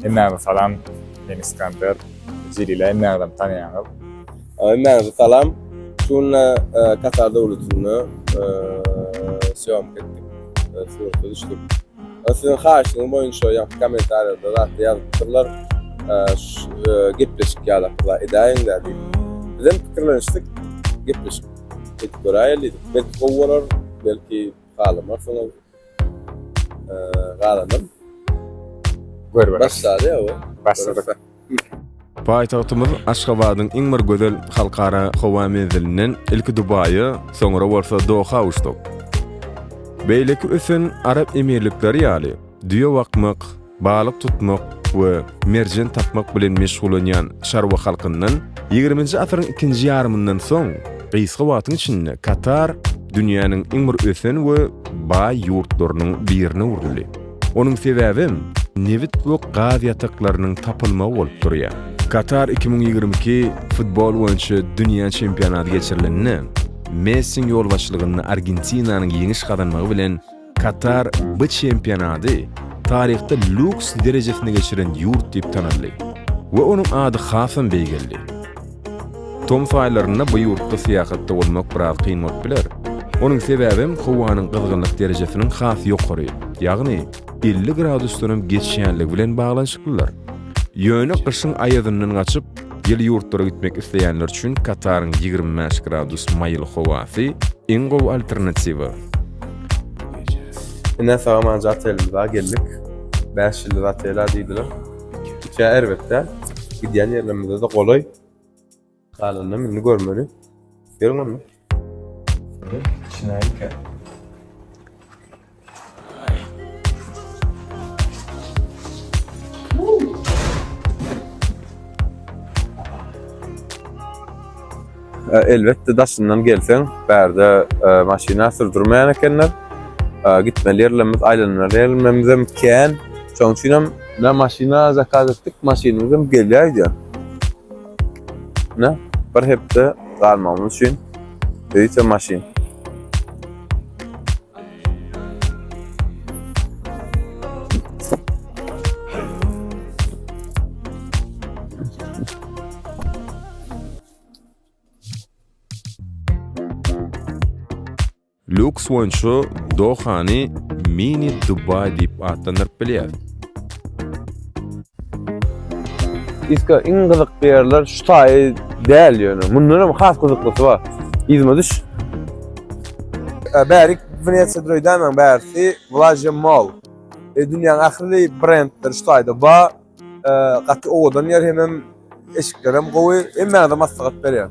Hemmäňize salam. Men Iskander. Jelile hemmäňizem tanaýaňyz. Hemmäňize salam. Şu gün Katar döwletinde sýomka etdik. Surata düşdük. Siziň haýyşyňyz boýunça ýaňky kommentariýada zatda ýazypdyrlar. Gepleşik ýalakla edäýiň-dä diýip. Bizem pikirlenişdik. Gepleşik edip göräýeli diýdik. Belki gowy bolar, belki halamarsyňyz. Galanam Görüberis. Başlaly ýa. Başladyk. Paýtagtymyz Aşgabadyň iň bir gözel halkara howa menzilinden ilki Dubaýa, soňra bolsa Doha uçduk. Beýleki ösen Arap Emirlikleri ýaly, düýe bakmak, balyk tutmak we merjen tapmak bilen meşgullanýan çarwa halkyndan ýigriminji asyryň ikinji ýarymyndan soň gysga wagtyň içinde Katar dünýäniň iň bir ösen we baý ýurtlarynyň birine öwrüldi. Onuň sebäbem nebit we gaz ýataklarynyň tapylmagy bolup durýar. Katar 2022 futbol boýunça dünýä çempionaty geçirilende, Messiň ýolbaşçylygynda Argentinanyň ýeňiş gazanmagy bilen Katar bu çempionaty taryhda lýuks derejesinde geçiren ýurt diýip tanaldy we onuň ady hasam beýgeldi. Tomus aýlarynda bu ýurtda syýahatda bolmak biraz kyn bolup biler. Onuň sebäbem howanyň gyzgynlyk derejesiniň has ýokary, ýagny 50 gradusdanam geçýänligi bilen baglanyşyklydyr. Ýöne gyşyň aýazyndan gaçyp, ýyly ýurtlara gitmek isleýänler üçin Kataryň 25 gradus maýyl howasy iň gowy alternatiwa. Ine sag-amanca otelimize geldik. 5 ýyldyz otel-a diýdiler. Içi erbet däl. Gidýän ýerlerimize-de golaý. Galanynam indi görmeli. Geliň onda. İçine ilke. Elbetde daşyndan gelseň, bärde maşyna sürdürmeýän ekenler. Gitmeli ýerlerimiz, aýlanmaly ýerlerimizem kän. Şonuň üçinem ne maşyna zakaz etdik, maşynymyzam gelýär öýdýän. Ne bir hepde galmagymyz üçin ýörite maşyn. Lýuks boýunça Dohany Mini Dubaý diýip atlandyryp bilýäris. Iska iň gyzykly ýerler şu taýy däl ýöne. Mundan hem has gyzyklysy bar. Yzyma düş. Bärik Wenesiýa öýdämäň bärsi Vlažia Mall. E, dünýäň ähli brendleri şu taýda bar. Gaty owadan ýer hemem eşiklerem gowy. Hemmäňize maslahat berýän.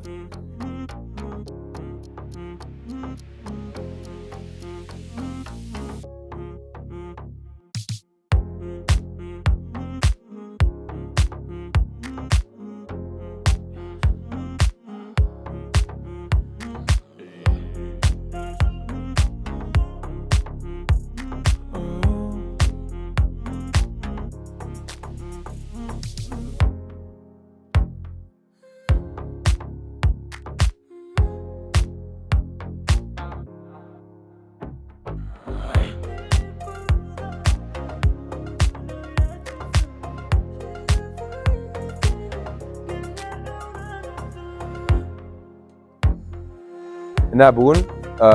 Ine bu gün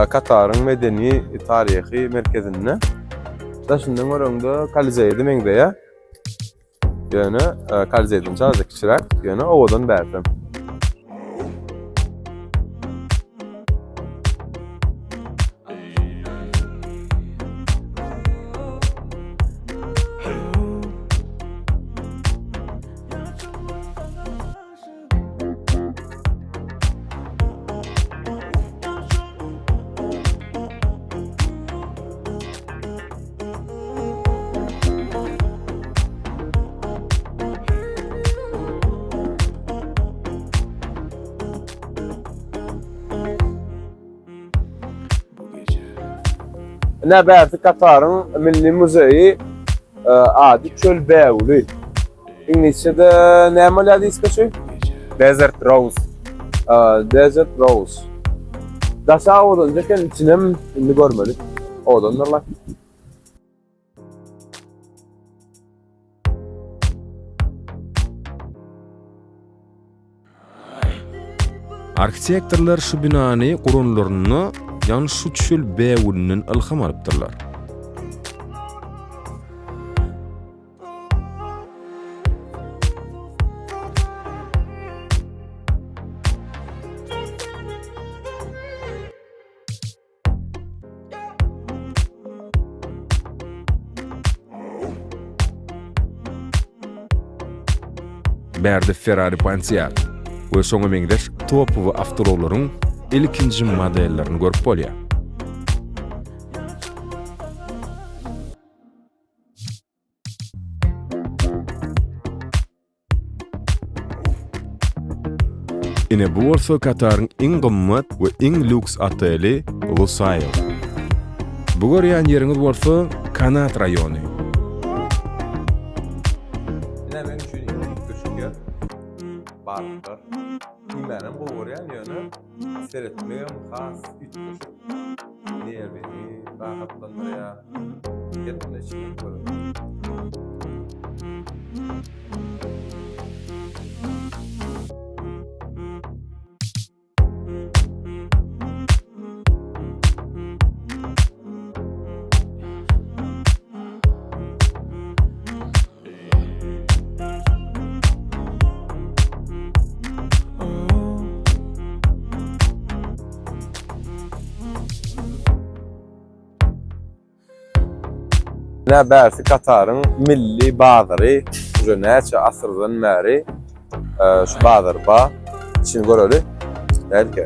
Kataryň medeni taryhy merkezinde daşyndan göreňde Kolizeýe-de meňzeýär. Ýöne Kolizeýden çalaja kiçiräk, ýöne owadan bärsem. Ine bärsi Kataryň milli muzeýi e, ady Çöl bägüli. Iňlisçede näme bolýar diýiska şu? Desert Rose. Desert Rose. Daşa owadan eken, içinem indi görmeli. Owadandyr la. Arhitektorlar şu binany guranlarynda ýagny şu çöl bägülinden ylham alypdyrlar. Bärde Ferrari Pontiac we şoňa meňzeş topowy awtoulaglaryň ilkinji modellerini görüp bolýar. Ine bu bolsa Kataryň iň gymmat we iň lýuks oteli Lusail. Bu görýän ýeriňiz bolsa Kanat raýony. Ine meň üçin iň üýtgeşik ýer balyklar. Iýmänem gowy görýän ýöne seretmegem has üýtgeşik. Nerwiňi rahatlandyrýar. Gel muny içinden görelim. Ine bärsi Kataryň milli bazary. Uje näçe asyrdan bäri şu bazar bar. İçini göreli. Belki.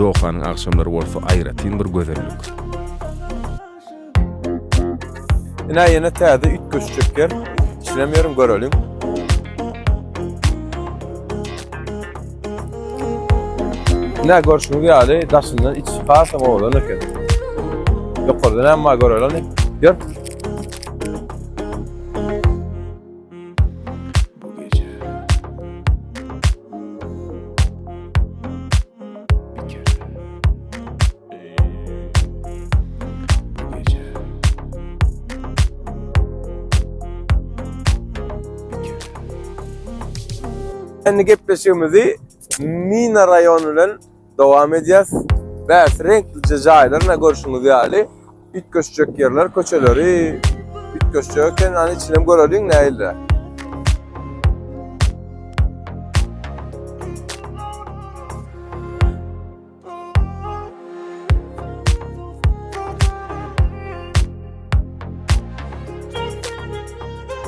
Dohanyň agşamlary bolsa aýratyn bir gözellik. Ine ýene täze üýtgeşjek ýer. Içinem ýeriň göreliň. Ine görşüňiz ýaly daşyndan içi hasam owadan eken. Ýokarda näme bar göreli. Ýör. Indi gepleşigimizi Mina raýony bilen dowam edýäs. Bärsi reňklije jaýlar ine görşüňiz ýaly. Üýtgeşjek ýerler, köçeleri üýtgeşjek eken. Hany içinem göreliň nähiliräk.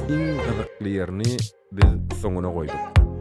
Iň gyzykly ýerini biz soňuna goýduk.